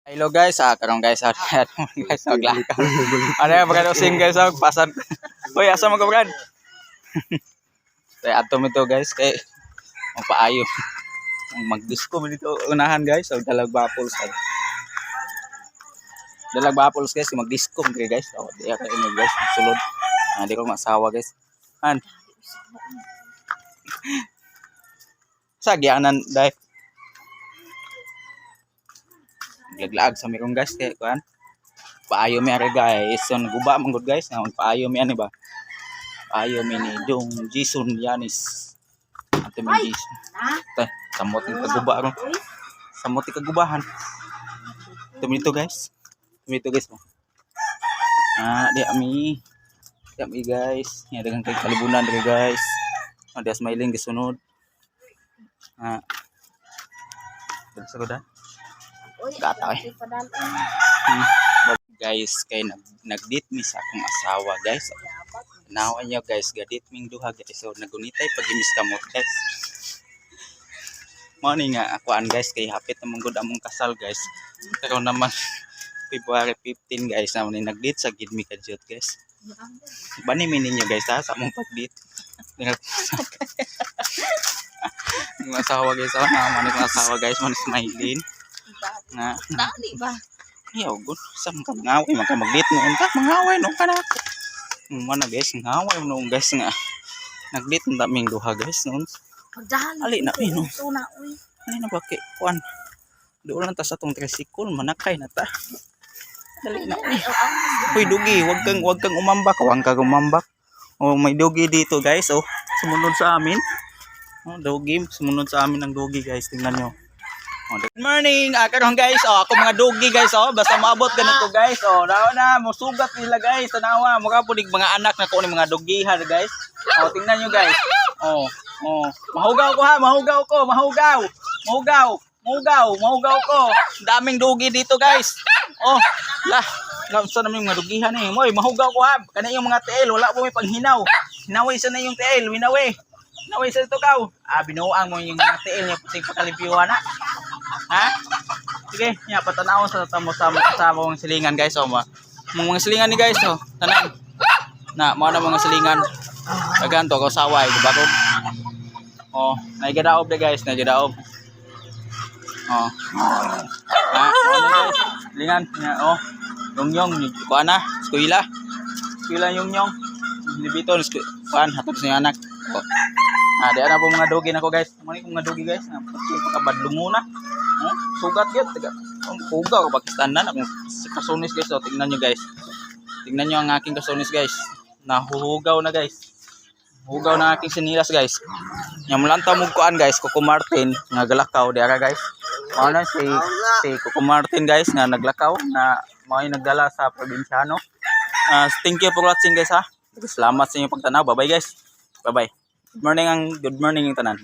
Hello guys, karon guys, guys, maglakaw. Ano yung brad using guys, pasan. Hoy, asa mo ka, brad? Kaya ato mo to guys, kay magpaayo. Ang magdisko mo dito unahan guys, og dalag bapols. Dalag bapols guys, magdisko mo diri guys. Oh, di ka ino guys, sulod. Ah, di ko masawa guys. An. Sa gianan dai. Laglaag sa mirong guys kay kuan. Paayo mi ari guys. So guba man gud guys, nga paayo mi ani ba. Paayo mi ni Dong Jason Yanis. Ate mi Jason. Tay, samot ni kaguba ron. Samot ni kagubahan. Tumito guys. Tumito guys mo. Ah, di ami. Di ami guys. Nga daghang kay kalibunan diri guys. Ah, di smiling gisunod. Ah. Dili sa kuda. Gata eh. Guys, kay nag-date mi sa akong asawa guys. Tanawa niyo guys, ga-date ming duha guys. So nagunitay pag imis kamot guys. Mao ni nga akuan guys, kay hapit naman gud among kasal guys. Pero naman February 15 guys, na ni nag-date sa gid mi kadyot guys. Bani mi ninyo guys ha sa among pag-date. Yung asawa guys, oh, na man yung asawa guys, man smiling. Na Dali ba? Ayaw, good. Sa mga mangaway, mga mag-date noon ka, mangaway noon ka na. Mana guys, ngaway noon guys nga. Nag-date na daming duha guys noon. Pagdali. Ali na, eh, no. Ito na, uy. Ano na ba kay kuan? Doon lang ta sa tong tricycle, manakay na ta. Dali na. Ay, oh, ang Uy, dugi, wag kang umambak, wag kang umambak. Oh, may dugi dito guys, oh. Sumunod sa amin. Oh, dugi, sumunod sa amin ang dugi guys, tingnan nyo. Oh, good morning, karon guys, oh, ako mga dugi guys, oh, basta maabot ganito guys, oh, nawa na, musugat nila guys, tanawa, mukha po mga anak na kuno mga dugihan guys. Oh, tingnan nyo guys. Oh, mahugaw ko ha, mahugaw ko, mahugaw, mahugaw, mahugaw, mahugaw ko. Ang daming dugi dito guys. Oh, lah, sa namin mga dugihan eh. Moy, mahugaw ko ha. Kana yung mga tiil, wala po may panghinaw. Hinaway sa na yung tiil, winawi. Hinaway sa ito kaw. Ah, binuang mo yung mga tiil niya puting pakalimpyuhan na. Ha? Sige, nya patanawon sa tamo sa mong silingan guys oh ma. Mga silingan ni guys oh, tanan. Na, mao na mga silingan. Daghan to ko saway, di ba ko? Oh, naigadaob de guys, naigadaob. Oh. Ah, mao na guys. Silingan, nya oh. Yung yung kuan na, eskwela. Eskwela yung yung. Libiton, kuan hatod sa anak. Oh. Ah, di na po mga dogi nako guys. Mo ni mga dogi guys, na pagkabadlungo na. Oh, sugat gyud taga. Ang hugaw Pakistan na akong kasunis guys. Oh, tingnan nyo guys. Tingnan nyo ang aking kasunis guys. Nahuhugaw na guys. Hugaw na aking sinilas guys. Nya mulantaw mo kuan guys, Coco Martin nga galakaw di ara guys. Mao na si si Coco Martin guys nga naglakaw na mao yung nagdala sa probinsyano. Ah, thank you for watching guys ha. Salamat sa inyong pagtanaw. Bye bye guys. Bye bye. Good morning ang tanan.